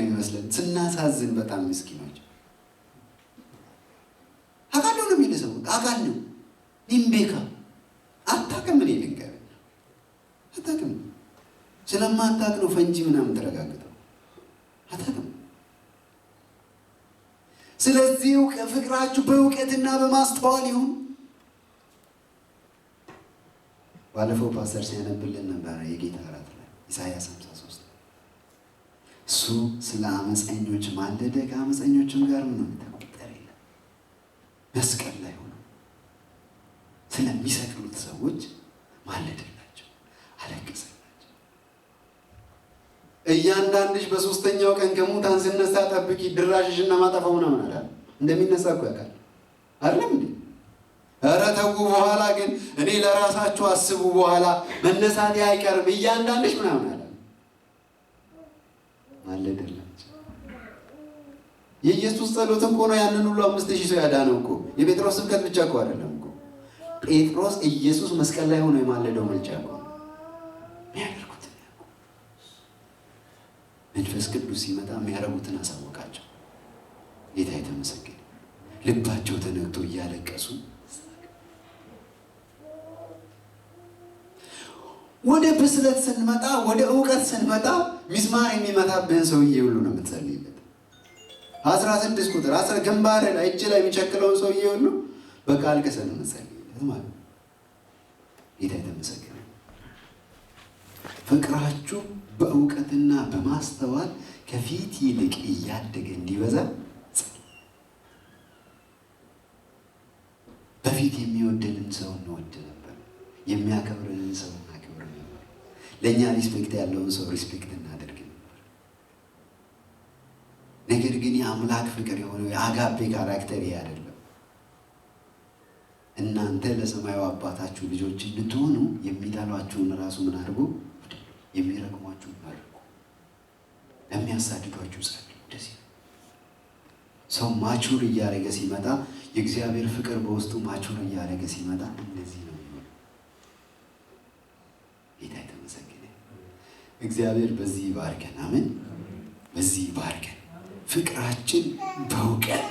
ነው የሚመስለን። ስናሳዝን በጣም ምስኪኖች። አውቃለሁ ነው የሚል ሰው፣ አውቃለሁ nin beeka። አታውቅም። እኔ ልንገርህ፣ አታውቅም። ስለማታውቅ ነው ፈንጂ ምናምን ተረጋግጠው፣ አታውቅም። ስለዚህ ፍቅራችሁ በእውቀትና በማስተዋል ይሁን። ባለፈው ፓስተር ሲያነብልን ነበረ የጌታ እራት ላይ ኢሳያስ 53። እሱ ስለ አመፀኞች ማለደ፣ ከአመፀኞችም ጋር ምን ተቆጠረ ይላል። መስቀል ላይ ሆኖ ስለሚሰቅሉት ሰዎች ማለደላቸው፣ አለቀሰላቸው። እያንዳንድሽ በሶስተኛው ቀን ከሙታን ስነሳ ጠብቂ፣ ድራሽሽና ማጠፋው ምናምን አለ። እንደሚነሳ እኮ ያውቃል አይደለም እንዴ? ኧረ ተው። በኋላ ግን እኔ ለራሳችሁ አስቡ፣ በኋላ መነሳቴ አይቀርም፣ እያንዳንድሽ ምናምን አለ። ማለደላቸው። የኢየሱስ ጸሎት እኮ ነው ያንን ሁሉ 5000 ሰው ያዳነው እኮ። የጴጥሮስ ስብከት ብቻ እኮ አይደለም እኮ። ጴጥሮስ ኢየሱስ መስቀል ላይ ሆኖ የማለደው ምልጃ እኮ ነው። የሚያደርጉትን ያውቁ። መንፈስ ቅዱስ ሲመጣ የሚያደርጉትን አሳወቃቸው። ጌታ የተመሰገነ። ልባቸው ተነክቶ እያለቀሱ ወደ ብስለት ስንመጣ፣ ወደ እውቀት ስንመጣ ሚስማር የሚመታብህን ሰውዬ ሁሉ ነው የምትጸልይለት። 16 ቁጥር ግንባር ላይ እጅ ላይ የሚቸክለውን ሰውዬ ሁሉ በቃ አልቅሰህ ነው የምትጸልይለት ማለት ነው። ጌታ የተመሰገነ። ፍቅራችሁ በእውቀትና በማስተዋል ከፊት ይልቅ እያደገ እንዲበዛ። በፊት የሚወደንን ሰው እንወድ ነበር። የሚያከብረንን ሰው እናከብር ነበር። ለእኛ respect ያለውን ሰው respect እናደርግ ነበር። ነገር ግን የአምላክ ፍቅር የሆነው የአጋፔ character ይሄ አይደለም። እናንተ ለሰማዩ አባታችሁ ልጆች እንድትሆኑ የሚጠሏችሁን ራሱ ምን አድርጉ? የሚረግሟችሁን መርቁ፣ ለሚያሳድዷችሁ ጸልዩ። እንደዚህ ነው። ሰው mature እያደረገ ሲመጣ፣ የእግዚአብሔር ፍቅር በውስጡ mature እያደረገ ሲመጣ እንደዚህ ነው የሚሆነው። ጌታ የተመሰገነ። እግዚአብሔር በዚህ ይባርከን። አሜን። በዚህ ይባርከን። ፍቅራችን በእውቀት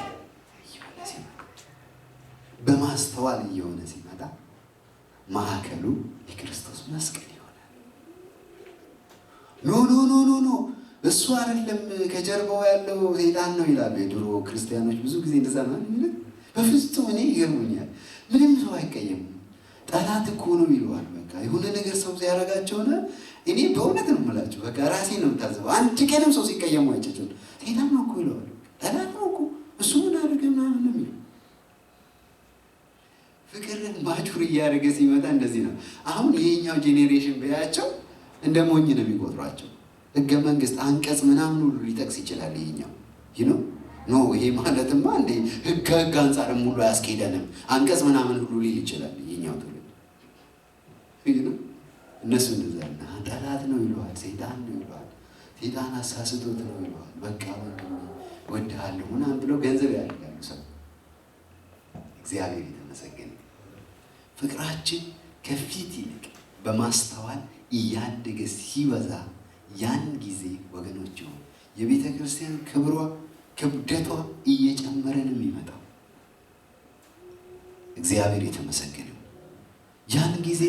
እየሆነ ሲመጣ፣ በማስተዋል እየሆነ ሲመጣ ማዕከሉ የክርስቶስ መስቀል ይሆናል። No, no, no, no, no፣ እሱ አይደለም፣ ከጀርባው ያለው ሰይጣን ነው ይላሉ የድሮ ክርስቲያኖች። ብዙ ጊዜ እንደዛ ነው የሚሉት። በፍጹም እኔ ይገርሙኛል። ምንም ሰው አይቀየምም። ጠላት እኮ ነው ይለዋል። በቃ የሆነ ነገር ሰው ሲያደርጋቸው ነ እኔ በእውነት ነው የምላቸው። በቃ ራሴ ነው የምታዘበው። አንድ ቀንም ሰው ሲቀየሙ አይቻቸው። ሰይጣን ነው እኮ ይለዋል። ጠላት ነው እኮ፣ እሱ ምን አደረገ ምናምን ነው የሚለው። ፍቅርን mature እያደረገ ሲመጣ እንደዚህ ነው። አሁን ይሄኛው generation ቢያያቸው እንደ ሞኝ ነው የሚቆጥሯቸው። ህገ መንግስት አንቀጽ ምናምን ሁሉ ሊጠቅስ ይችላል ይሄኛው። No፣ ይሄ ማለትማ እንደ ህግ ከህግ አንጻርም ሁሉ አያስኬደንም፣ አንቀጽ ምናምን ሁሉ ሊል ይችላል ይሄኛው ትውልድ። እነሱ እንደዛ ጠላት ነው ይለዋል፣ ሰይጣን ነው ይለዋል፣ ሰይጣን አሳስቶት ነው ይለዋል። በቃ ወንድሜ እወድሃለሁ ምናምን ብለው ገንዘብ ያደርጋሉ ሰው። እግዚአብሔር የተመሰገነ። ፍቅራችን ከፊት ይልቅ በማስተዋል እያደገ ሲበዛ ያን ጊዜ ወገኖች ሆን የቤተ ክርስቲያን ክብሯ ክብደቷ እየጨመረ ነው የሚመጣው። እግዚአብሔር የተመሰገነ። ያን ጊዜ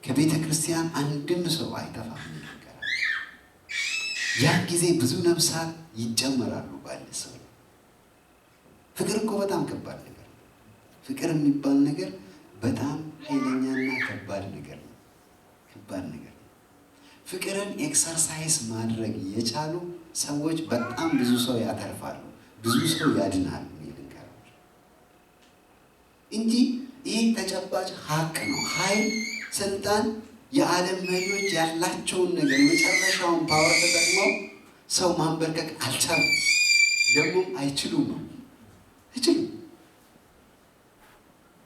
ከቤተ ክርስቲያን አንድም ሰው አይጠፋም። ያን ጊዜ ብዙ ነፍሳት ይጨመራሉ ባለ ሰው። ፍቅር እኮ በጣም ከባድ ነገር ነው። ፍቅር የሚባል ነገር በጣም ኃይለኛና ከባድ ነገር ነው። ከባድ ነገር ነው። ፍቅርን exercise ማድረግ የቻሉ ሰዎች በጣም ብዙ ሰው ያተርፋሉ፣ ብዙ ሰው ያድናሉ። ልንገራችሁ እንጂ ይህ ተጨባጭ ሀቅ ነው። ኃይል፣ ስልጣን፣ የዓለም መሪዎች ያላቸውን ነገር የመጨረሻውን power ተጠቅመው ሰው ማንበርከክ አልቻሉም። ደግሞም አይችሉም ነው፣ አይችሉም።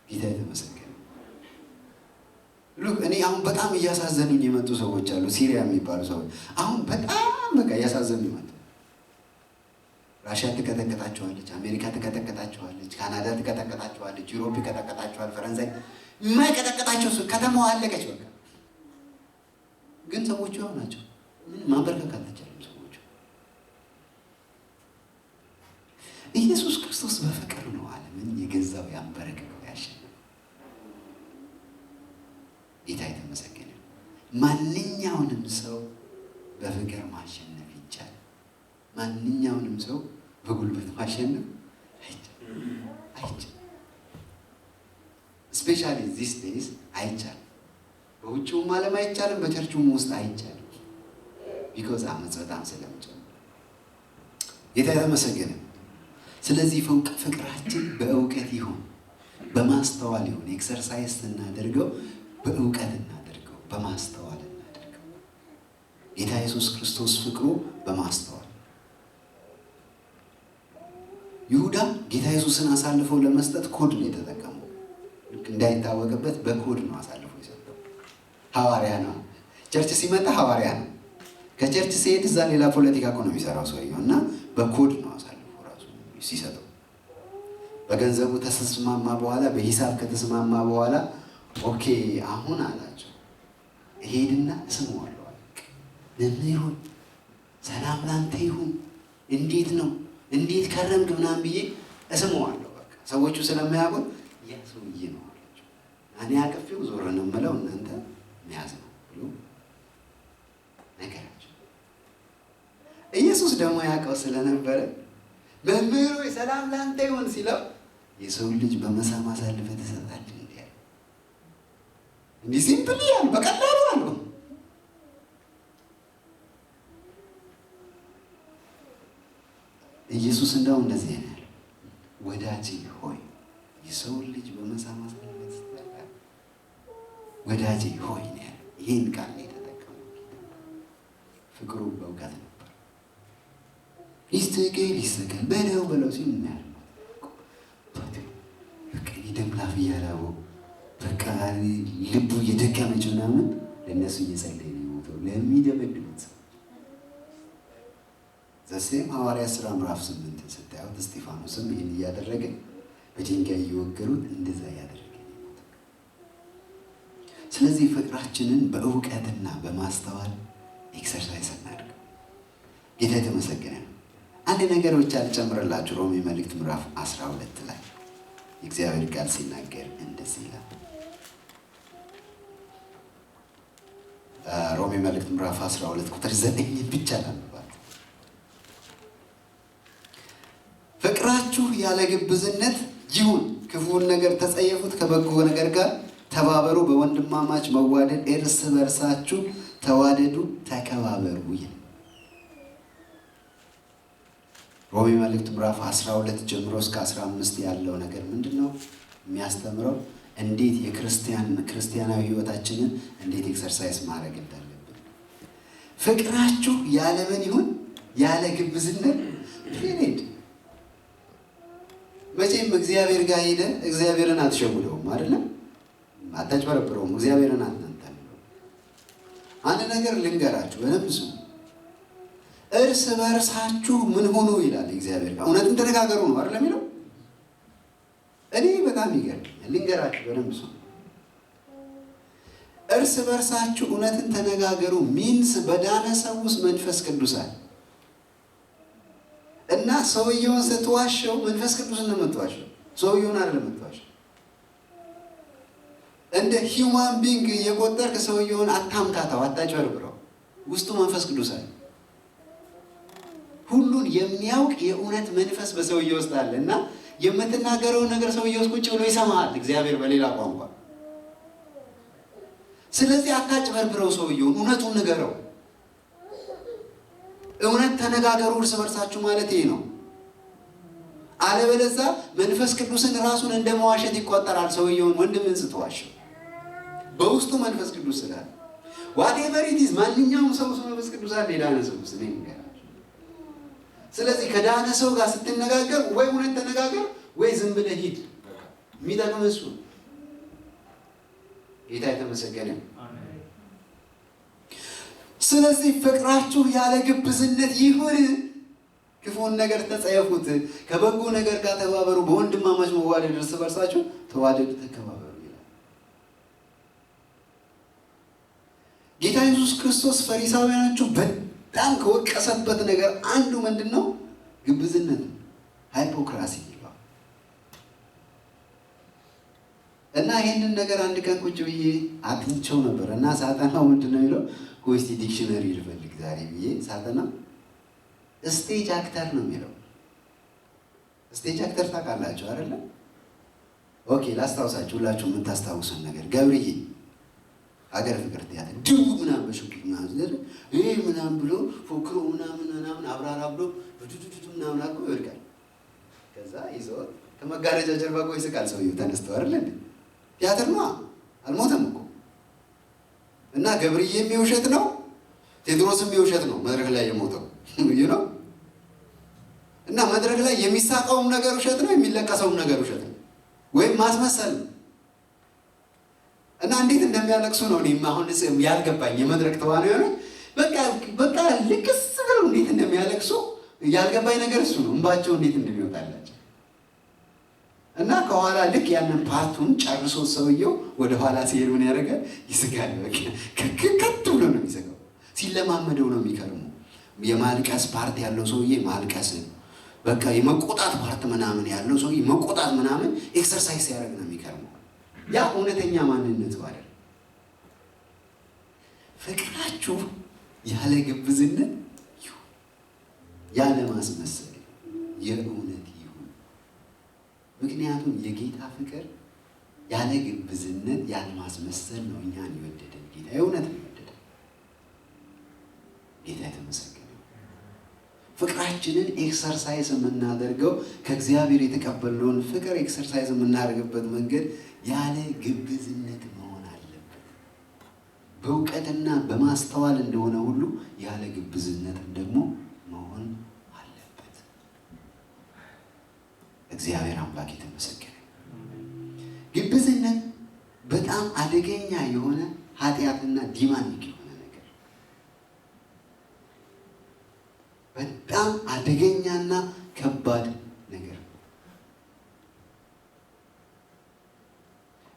ጌታ የተመሰገነ። Look፣ እኔ አሁን በጣም እያሳዘኑኝ የመጡ ሰዎች አሉ። ሲሪያ የሚባሉ ሰዎች አሁን በጣም በቃ እያሳዘኑ ይመጡ። ራሽያ ትቀጠቅጣቸዋለች፣ አሜሪካ ትቀጠቅጣቸዋለች፣ ካናዳ ትቀጠቅጣቸዋለች፣ Europe ይቀጠቅጣቸዋል፣ ፈረንሳይ የማይቀጠቅጣቸው ከተማዋ አለቀች። በቃ ግን ሰዎቹ ያው ናቸው። ምን ማንበርከክ አልተቻለም። ሰዎቹ ኢየሱስ ክርስቶስ በፍቅር ነው ዓለምን የገዛው፣ ያንበረከከው፣ ያሸነፈው። ጌታ የተመሰገነ። ማንኛውንም ሰው በፍቅር ማሸነፍ ይቻላል። ማንኛውንም ሰው በጉልበት ማሸነፍ አይቻልም። Especially these days አይቻልም። በውጭውም ዓለም አይቻልም፣ በ church ኡም ውስጥ አይቻልም። Because አመፅ በጣም ስለሚጨምር። ጌታ የተመሰገነ። ስለዚህ ፍቅራችን በእውቀት ይሁን፣ በማስተዋል ይሁን። Exercise ስናደርገው በእውቀት እናደርገው፣ በማስተዋል እናደርገው። ጌታ ኢየሱስ ክርስቶስ ፍቅሩ በማስተዋል። ይሁዳ ጌታ ኢየሱስን አሳልፎ ለመስጠት ኮድ ነው የተጠቀመው። ልክ እንዳይታወቅበት በኮድ ነው አሳልፎ የሰጠው። ሐዋርያ ነው። Church ሲመጣ ሐዋርያ ነው። ከ church ሲሄድ እዛ ሌላ ፖለቲካ እኮ ነው የሚሰራው ሰውየው እና በኮድ ነው አሳልፎ ራሱ ሲሰጠው። በገንዘቡ ተስማማ በኋላ፣ በሂሳብ ከተስማማ በኋላ "Okay አሁን" አላቸው፣ "እሄድና እስመዋለሁ አለ። መምህር ሆይ ሰላም ላንተ ይሁን፣ እንዴት ነው፣ እንዴት ከረምክ ምናምን ብዬ እስመዋለሁ። በቃ ሰዎቹ ስለማያውቁት ያ ሰውዬ ነው አላቸው። እኔ አቅፌው ዞር ነው የምለው፣ እናንተ መያዝ ነው" ብሎ ነገራቸው። ኢየሱስ ደግሞ ያውቀው ስለነበረ "መምህር ሆይ ሰላም ላንተ ይሁን" ሲለው "የሰው ልጅ በመሳም አሳልፈህ ትሰጣለህ እንዲህ" አለ። እንዲህ simple ያሉ በቀላሉ አሉ። ኢየሱስ እንደው እንደዚህ ነው ያለው፣ "ወዳጄ ሆይ የሰው ልጅ በመሳም አሳልፈህ ትሰጣለህ?" "ወዳጄ ሆይ" ነው ያለው። ይህን ቃል ነው የተጠቀመው። ፍቅሩ በእውቀት ነበር። "ይሰቀል ይሰቀል በለው በለው" ሲል እናያለን። በቃ የደም ላፍ እያላበው፣ በቃ ልቡ እየደከመች ምናምን ለእነሱ እየጸለየ ነው የሞተው፣ ለሚደበድቡት ሰው። The same ሐዋርያ ሥራ ምዕራፍ 8ን ስታዩት እስጢፋኖስም ይህን እያደረገ፣ በድንጋይ እየወገሩት እንደዛ እያደረገ ነው የሞተው። ስለዚህ ፍቅራችንን በእውቀትና በማስተዋል exercise እናድርግ። ጌታ የተመሰገነ ነው። አንድ ነገር ብቻ ልጨምርላችሁ። ሮሜ መልእክት ምዕራፍ 12 ላይ የእግዚአብሔር ቃል ሲናገር እንደዚህ ይላል። ሮሜ መልእክት ምዕራፍ 12 ቁጥር 9 ብቻ ላንብባት። "ፍቅራችሁ ያለ ግብዝነት ይሁን፣ ክፉውን ነገር ተጸየፉት፣ ከበጎ ነገር ጋር ተባበሩ፣ በወንድማማች መዋደድ እርስ በርሳችሁ ተዋደዱ፣ ተከባበሩ" ይላል። ሮሜ መልእክት ምዕራፍ 12 ጀምሮ እስከ 15 ያለው ነገር ምንድን ነው የሚያስተምረው? እንዴት የክርስቲያን ክርስቲያናዊ ህይወታችንን እንዴት exercise ማድረግ እንዳለብን። ፍቅራችሁ ያለ ምን ይሁን? ያለ ግብዝነት፣ period። መቼም እግዚአብሔር ጋር ሄደህ እግዚአብሔርን አትሸውደውም፣ አይደለም? አታጭበረብረውም። እግዚአብሔርን አታታልለውም። አንድ ነገር ልንገራችሁ፣ በደንብ ስሙ። "እርስ በእርሳችሁ ምን ሁኑ" ይላል እግዚአብሔር ጋር። እውነትን ተነጋገሩ ነው አይደለም የሚለው? እኔ በጣም ይገርመኛል። ልንገራችሁ፣ በደንብ ስሙ። እርስ በእርሳችሁ እውነትን ተነጋገሩ means በዳነ ሰው ውስጥ መንፈስ ቅዱስ አለ እና ሰውየውን ስትዋሸው መንፈስ ቅዱስን ነው የምትዋሸው፣ ሰውየውን አይደለም የምትዋሸው። እንደ human being እየቆጠርክ ሰውየውን አታምታታው፣ አታጭበርብረው። ውስጡ መንፈስ ቅዱስ አለ። ሁሉን የሚያውቅ የእውነት መንፈስ በሰውየው ውስጥ አለ እና የምትናገረውን ነገር ሰውየው ውስጥ ቁጭ ብሎ ይሰማሃል፣ እግዚአብሔር በሌላ ቋንቋ። ስለዚህ አታጭበርብረው፣ ሰውየውን እውነቱን ንገረው። እውነት ተነጋገሩ እርስ በርሳችሁ ማለት ይሄ ነው። አለበለዛ መንፈስ ቅዱስን ራሱን እንደ መዋሸት ይቆጠራል። ሰውየውን ወንድምን ስትዋሸው በውስጡ መንፈስ ቅዱስ ስላለ፣ whatever it is፣ ማንኛውም ሰው ውስጥ መንፈስ ቅዱስ አለ፣ የዳነ ሰው ውስጥ፣ እኔ ልንገራችሁ። ስለዚህ ከዳነ ሰው ጋር ስትነጋገር ወይ እውነት ተነጋገር ወይ ዝም ብለህ ሂድ። የሚጠቅም እሱ። ጌታ የተመሰገነ። ስለዚህ ፍቅራችሁ ያለ ግብዝነት ይሁን፣ ክፉን ነገር ተጸየፉት፣ ከበጎ ነገር ጋር ተባበሩ፣ በወንድማማች መዋደድ እርስ በርሳችሁ ተዋደዱ፣ ተከባበሩ ይላል። ጌታ ኢየሱስ ክርስቶስ ፈሪሳውያኖቹ በጣም ከወቀሰበት ነገር አንዱ ምንድን ነው? ግብዝነት ነው። Hypocrisy ይለዋል። እና ይህንን ነገር አንድ ቀን ቁጭ ብዬ አጥንቼው ነበር እና ሳጠናው ምንድን ነው የሚለው እስቲ dictionary ልፈልግ ዛሬ ብዬ ሳጠና stage actor ነው የሚለው። Stage actor ታውቃላችሁ አይደለ? Okay ላስታውሳችሁ፣ ሁላችሁ የምታስታውሱን ነገር ገብርዬ ሀገር ፍቅር ቲያትር ድው ምናምን በሽጉጥ ምናምን ይሄ ምናምን ብሎ ፎክሮ ምናምን ምናምን አብራራ ብሎ ዱዱዱዱ ምናምን አድርጎ ይወድቃል። ከዛ ይዘውት ከመጋረጃ ጀርባ እኮ ይስቃል ሰውዬው ተነስቶ አይደለ እንዴ? ቲያትር ነዋ፣ አልሞተም እኮ። እና ገብርዬም የውሸት ነው፣ ቴዎድሮስም የውሸት ነው መድረክ ላይ የሞተው ይህ ነው። እና መድረክ ላይ የሚሳቀውም ነገር ውሸት ነው፣ የሚለቀሰውም ነገር ውሸት ነው፣ ወይም ማስመሰል ነው። እና እንዴት እንደሚያለቅሱ ነው እኔም አሁን ያልገባኝ። የመድረክ ተዋናዮች በቃ በቃ ልቅስ ብለው እንዴት እንደሚያለቅሱ ያልገባኝ ነገር እሱ ነው፣ እንባቸው እንዴት እንደሚወጣላቸው። እና ከኋላ ልክ ያንን part ኡን ጨርሶ ሰውየው ወደ ኋላ ሲሄድ ምን ያደርጋል? ይስቃል። በቃ ከት ብሎ ነው የሚስቀው። ሲለማመደው ነው የሚከርመው። የማልቀስ part ያለው ሰውዬ ማልቀስን፣ በቃ የመቆጣት part ምናምን ያለው ሰውዬ መቆጣት ምናምን exercise ሲያደርግ ነው የሚከርመው። ያ እውነተኛ ማንነቱ አይደል። ፍቅራችሁ ያለ ግብዝነት ይሁን፣ ያለ ማስመሰል የእውነት ይሁን። ምክንያቱም የጌታ ፍቅር ያለ ግብዝነት ያለ ማስመሰል ነው እኛን የወደደን። ጌታ የእውነት ነው የወደደን። ጌታ የተመሰገነ። ፍቅራችንን exercise የምናደርገው፣ ከእግዚአብሔር የተቀበልነውን ፍቅር exercise የምናደርግበት መንገድ ያለ ግብዝነት መሆን አለበት። በእውቀትና በማስተዋል እንደሆነ ሁሉ ያለ ግብዝነትም ደግሞ መሆን አለበት። እግዚአብሔር አምላክ የተመሰገነ። ግብዝነት በጣም አደገኛ የሆነ ኃጢአትና demonic የሆነ ነገር፣ በጣም አደገኛና ከባድ ነገር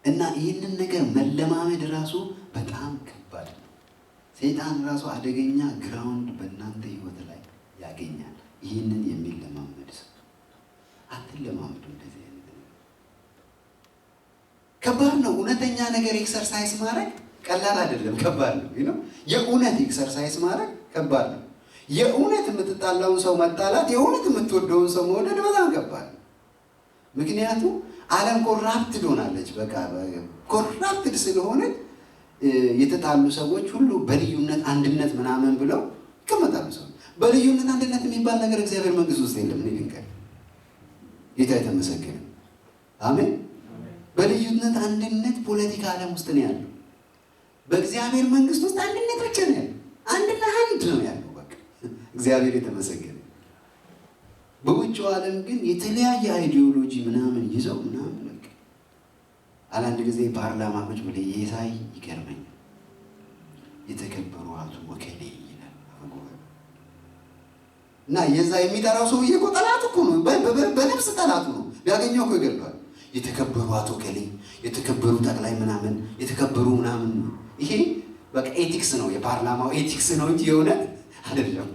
እና ይህንን ነገር መለማመድ ራሱ በጣም ከባድ ነው። ሰይጣን ራሱ አደገኛ ground በእናንተ ህይወት ላይ ያገኛል። ይህንን የሚለማመድ ሰው፣ አትለማመዱ። እንደዚህ አይነት ነገር ከባድ ነው። እውነተኛ ነገር exercise ማድረግ ቀላል አይደለም፣ ከባድ ነው። የእውነት exercise ማድረግ ከባድ ነው። የእውነት የምትጣላውን ሰው መጣላት፣ የእውነት የምትወደውን ሰው መውደድ በጣም ከባድ ነው። ምክንያቱም ዓለም corrupted ሆናለች። በቃ corrupted ስለሆነ የተጣሉ ሰዎች ሁሉ በልዩነት አንድነት ምናምን ብለው ይቀመጣሉ። ሰው በልዩነት አንድነት የሚባል ነገር እግዚአብሔር መንግስት ውስጥ የለም። እኔ ልንገር፣ ጌታ የተመሰገነ አሜን። በልዩነት አንድነት ፖለቲካ ዓለም ውስጥ ነው ያለው። በእግዚአብሔር መንግስት ውስጥ አንድነት ብቻ ነው ያለው። አንድና አንድ ነው ያለው። በቃ እግዚአብሔር የተመሰገነ። በውጭው ዓለም ግን የተለያየ ideology ምናምን ይዘው ምናምን በቃ አንዳንድ ጊዜ ፓርላማ ቁጭ ብዬ ሳይ ይገርመኛል። የተከበሩ አቶ ወከሌ ይላል አፈጉባኤው እና የዛ የሚጠራው ሰውዬ እኮ ጠላቱ እኮ ነው፣ በነፍስ ጠላቱ ነው። ቢያገኘው እኮ ይገድለዋል። የተከበሩ አቶ ከሌ፣ የተከበሩ ጠቅላይ ምናምን፣ የተከበሩ ምናምን ነው። ይሄ በቃ ethics ነው፣ የፓርላማው ethics ነው እንጂ የእውነት አይደለም።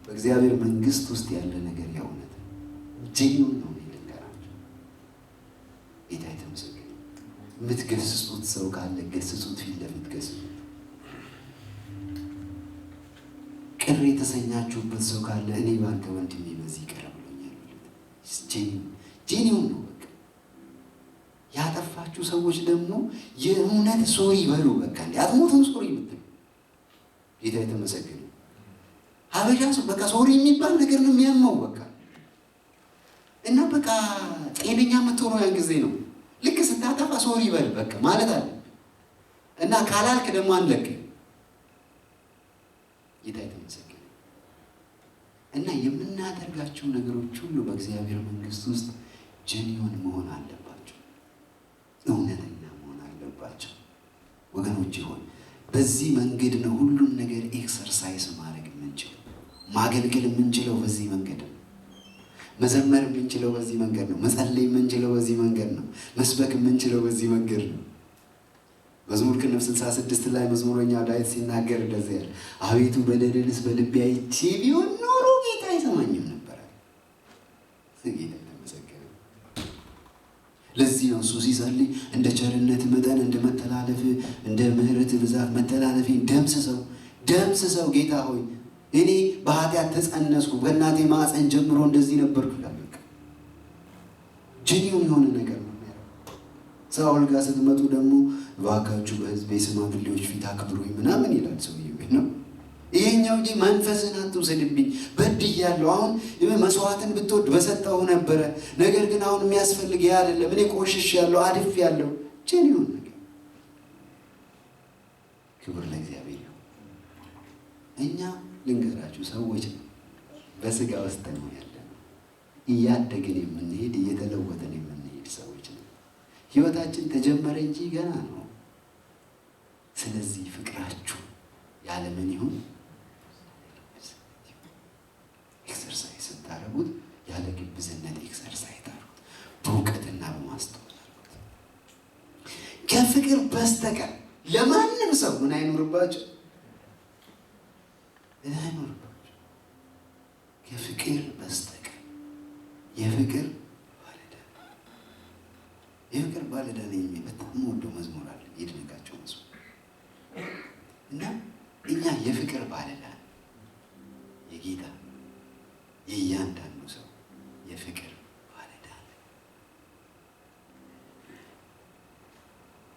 በእግዚአብሔር መንግስት ውስጥ ያለ ነገር የእውነት ነው፣ genuine ነው። ልንገራቸው፣ ጌታ የተመሰገነ። የምትገስጹት ሰው ካለ ገስጹት፣ ፊት ለፊት ገስጹት። ቅር የተሰኛችሁበት ሰው ካለ እኔ ባንተ ወንድሜ በዚህ ቅር ብሎኛል በሉት። Genuine ነው በቃ። ያጠፋችሁ ሰዎች ደግሞ የእውነት sorry በሉ። በቃ እንዲ አትሞትም sorry ብትሉ። ጌታ የተመሰገነ። ሀበሻ ሰው በቃ sorry የሚባል ነገር ነው የሚያመው በቃ። እና በቃ ጤነኛ የምትሆነው ያን ጊዜ ነው። ልክ ስታጠፋ sorry በል በቃ ማለት አለ እና ካላልክ ደግሞ አንለቅ። ጌታ የተመሰገነ። እና የምናደርጋቸው ነገሮች ሁሉ በእግዚአብሔር መንግስት ውስጥ genuine መሆን አለባቸው፣ እውነተኛ መሆን አለባቸው። ወገኖች ይሆን በዚህ መንገድ ነው ሁሉን ነገር exercise ማድረግ የምንችለው፣ ማገልገል የምንችለው በዚህ መንገድ ነው። መዘመር የምንችለው በዚህ መንገድ ነው። መጸለይ የምንችለው በዚህ መንገድ ነው። መስበክ የምንችለው በዚህ መንገድ ነው። መዝሙር ቅንፍ 66 ላይ መዝሙረኛው ዳዊት ሲናገር እንደዚህ ያለ፣ አቤቱ በደልንስ በልቤ አይቼ ቢሆን ኖሮ ጌታ አይሰማኝም ነበር። ለዚህ ነው እሱ ሲጸልይ እንደ ቸርነት መጠን እንደ መተላለፍ እንደ ምሕረት ብዛት መተላለፌን ደምስሰው ደምስሰው ጌታ ሆይ እኔ በኃጢአት ተጸነስኩ በእናቴ ማዕፀን ጀምሮ እንደዚህ ነበርኩ ይላል። በቃ ጀኒውን የሆነ ነገር ነው የሚያደርገው። ሳኦል ጋር ስትመጡ ደግሞ እባካችሁ በሕዝቤ ሽማግሌዎች ፊት አክብሩኝ ምናምን ይላል ሰውዬው ነው። ይሄኛው እንጂ መንፈስን አትውሰድብኝ በድያለሁ። አሁን መስዋዕትን ብትወድ በሰጠው ነበረ፣ ነገር ግን አሁን የሚያስፈልግ ያ አይደለም። እኔ ቆሽሻለሁ፣ አድፌያለሁ። ጀኒውን ነገር። ክብር ለእግዚአብሔር ይሁን። እኛ ልንገራችሁ ሰዎች በስጋ ውስጥ ነው ያለነው። እያደግን የምንሄድ እየተለወጥን የምንሄድ ሰዎች ነው። ህይወታችን ተጀመረ እንጂ ገና ነው። ስለዚህ ፍቅራችሁ ያለ ምን ይሁን? Exercise ስታደርጉት ያለ ግብዝነት exercise አድርጉት። በእውቀትና በማስተዋል አድርጉት። ከፍቅር በስተቀር ለማንም ሰው ምን አይኖርባቸው? ምን አይኖርባቸው? ከፍቅር በስተቀር። የፍቅር ባለዕዳ፣ የፍቅር ባለዕዳ ነኝ የሚል በጣም የምወደው መዝሙር አለ፣ የድነቃቸው መዝሙር። እና እኛ የፍቅር ባለዕዳ፣ የጌታ የእያንዳንዱ ሰው የፍቅር ባለዕዳ።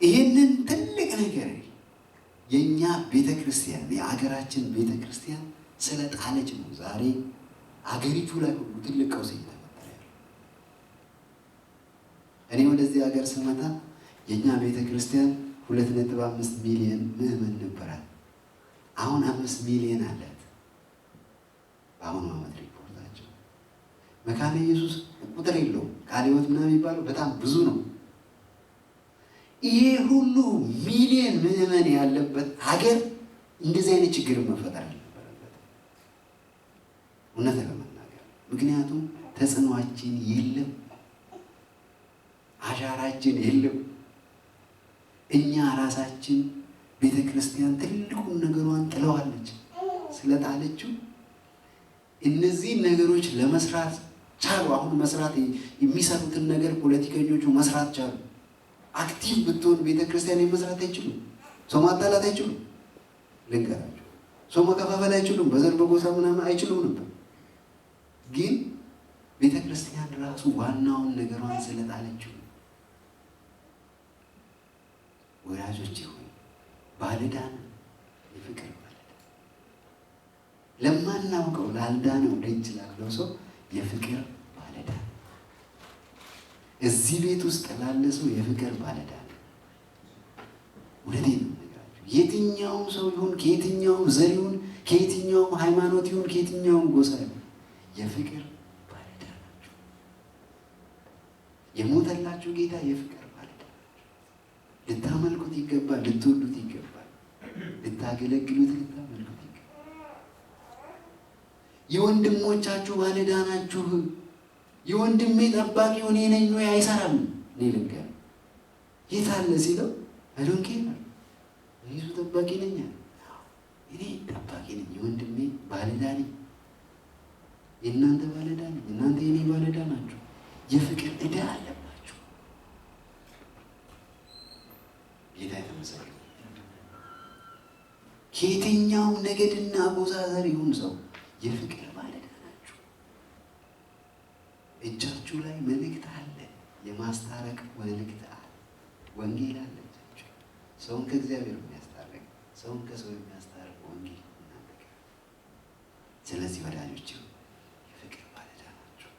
ይህንን ትልቅ ነገር የእኛ ቤተክርስቲያን የአገራችን ቤተክርስቲያን ስለጣለች ነው ዛሬ አገሪቱ ላይ ሁሉ ትልቅ ቀውስ እየተፈጠረ ያለው። እኔ ወደዚህ ሀገር ስመጣ የእኛ ቤተክርስቲያን 2.5 ሚሊዮን ምዕመን ነበራት። አሁን 5 ሚሊዮን አላት። በአሁኑ ዓመት ሪፖርታቸው መካነ ኢየሱስ ቁጥር የለውም። ቃለ ሕይወት ምናምን የሚባለው በጣም ብዙ ነው። ይሄ ሁሉ ሚሊዮን ምዕመን ያለበት ሀገር እንደዚህ አይነት ችግር መፈጠር አልነበረበትም፣ እውነት ለመናገር። ምክንያቱም ተጽዕኖአችን የለም፣ አሻራችን የለም። እኛ ራሳችን ቤተ ክርስቲያን ትልቁን ነገሯን ጥለዋለች። ስለጣለችው እነዚህን ነገሮች ለመስራት ቻሉ። አሁን መስራት የሚሰሩትን ነገር ፖለቲከኞቹ መስራት ቻሉ። Active ብትሆን ቤተ ክርስቲያን መስራት አይችሉም። ሰው ማጣላት አይችሉም። ልንገራችሁ፣ ሰው መከፋፈል አይችሉም። በዘር በጎሳ ምናምን አይችሉም ነበር። ግን ቤተ ክርስቲያን ራሱ ዋናውን ነገሯን ስለጣለችው፣ ወዳጆቼ ሆይ ባለዕዳ ነን፣ የፍቅር ባለዕዳ። ለማናውቀው ላልዳነው ደጅ ላለው ሰው የፍቅር ባለዕዳ፣ እዚህ ቤት ውስጥ ላለ ሰው የፍቅር ባለዕዳ ነው። እውነቴን ነው የምነግራችሁ። የትኛውም ሰው ይሁን፣ ከየትኛውም ዘር ይሁን፣ ከየትኛውም ሃይማኖት ይሁን፣ ከየትኛውም ጎሳ ይሁን የፍቅር ባለዕዳ ናችሁ። የሞተላችሁ ጌታ የፍቅር ባለዕዳ ናችሁ። ልታመልኩት ይገባል፣ ልትወዱት ይገባል፣ ልታገለግሉት፣ ልታመልኩት ይገባል። የወንድሞቻችሁ ባለዕዳ ናችሁ። የወንድሜ ጠባቂ እኔ ነኝ ወይ? አይሰራም። እኔ ልንገርህ፣ የት አለ ሲለው I don't care፣ እኔ እሱ ጠባቂ ነኝ አለ። እኔ ጠባቂ ነኝ፣ የወንድሜ ባለዕዳ ነኝ። የእናንተ ባለዕዳ ነኝ፣ እናንተ የኔ ባለዕዳ ናችሁ። የፍቅር ዕዳ አለባችሁ። ጌታ የተመሰገነ። ከየትኛውም ነገድና ጎሳ ዘር ይሁን ሰው የፍቅር ባለዕዳ ናችሁ። እጃችሁ ላይ መልእክት አለ፣ የማስታረቅ መልእክት አለ፣ ወንጌል አለ እጃችሁ። ሰውን ከእግዚአብሔር የሚያስታርቅ፣ ሰውን ከሰው የሚያስታርቅ ወንጌል እናንተ ጋር። ስለዚህ ወዳጆች የፍቅር ባለዕዳ ናችሁ።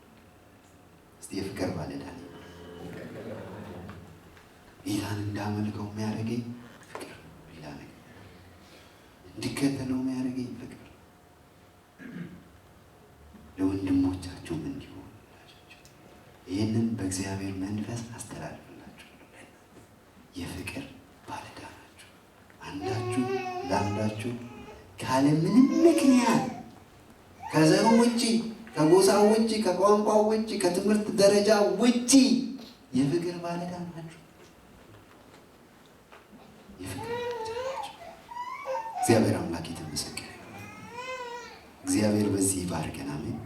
እስቲ የፍቅር ባለዕዳ ነኝ። ጌታን እንዳመልከው የሚያደርገኝ ፍቅር፣ ሌላ ነገር እንዲከተለው የሚያደርገኝ ፍቅር። ለወንድሞቻችሁም እንዲሁ ወዳጆች፣ ይህንን በእግዚአብሔር መንፈስ አስተላልፍላችኋለሁ። የፍቅር ባለዕዳ ናችሁ። አንዳችሁ ለአንዳችሁ ካለምንም ምክንያት ከዘሩ ውጪ፣ ከጎሳው ውጪ፣ ከቋንቋው ውጪ፣ ከትምህርት ደረጃ ውጪ የፍቅር ባለዕዳ ናችሁ። የፍቅር ባለዕዳ ናችሁ። እግዚአብሔር አምላክ የተመሰገነ ይሁን። እግዚአብሔር በዚህ ይባርከን። አሜን።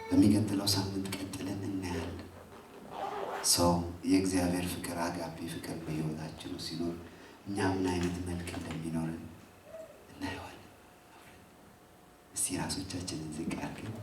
በሚቀጥለው ሳምንት ቀጥለን እናያለን። ሰው የእግዚአብሔር ፍቅር፣ አጋፔ ፍቅር በሕይወታችን ውስጥ ሲኖር እኛ ምን አይነት መልክ እንደሚኖረን እናየዋለን። እስቲ ራሶቻችንን ዝቅ አድርገን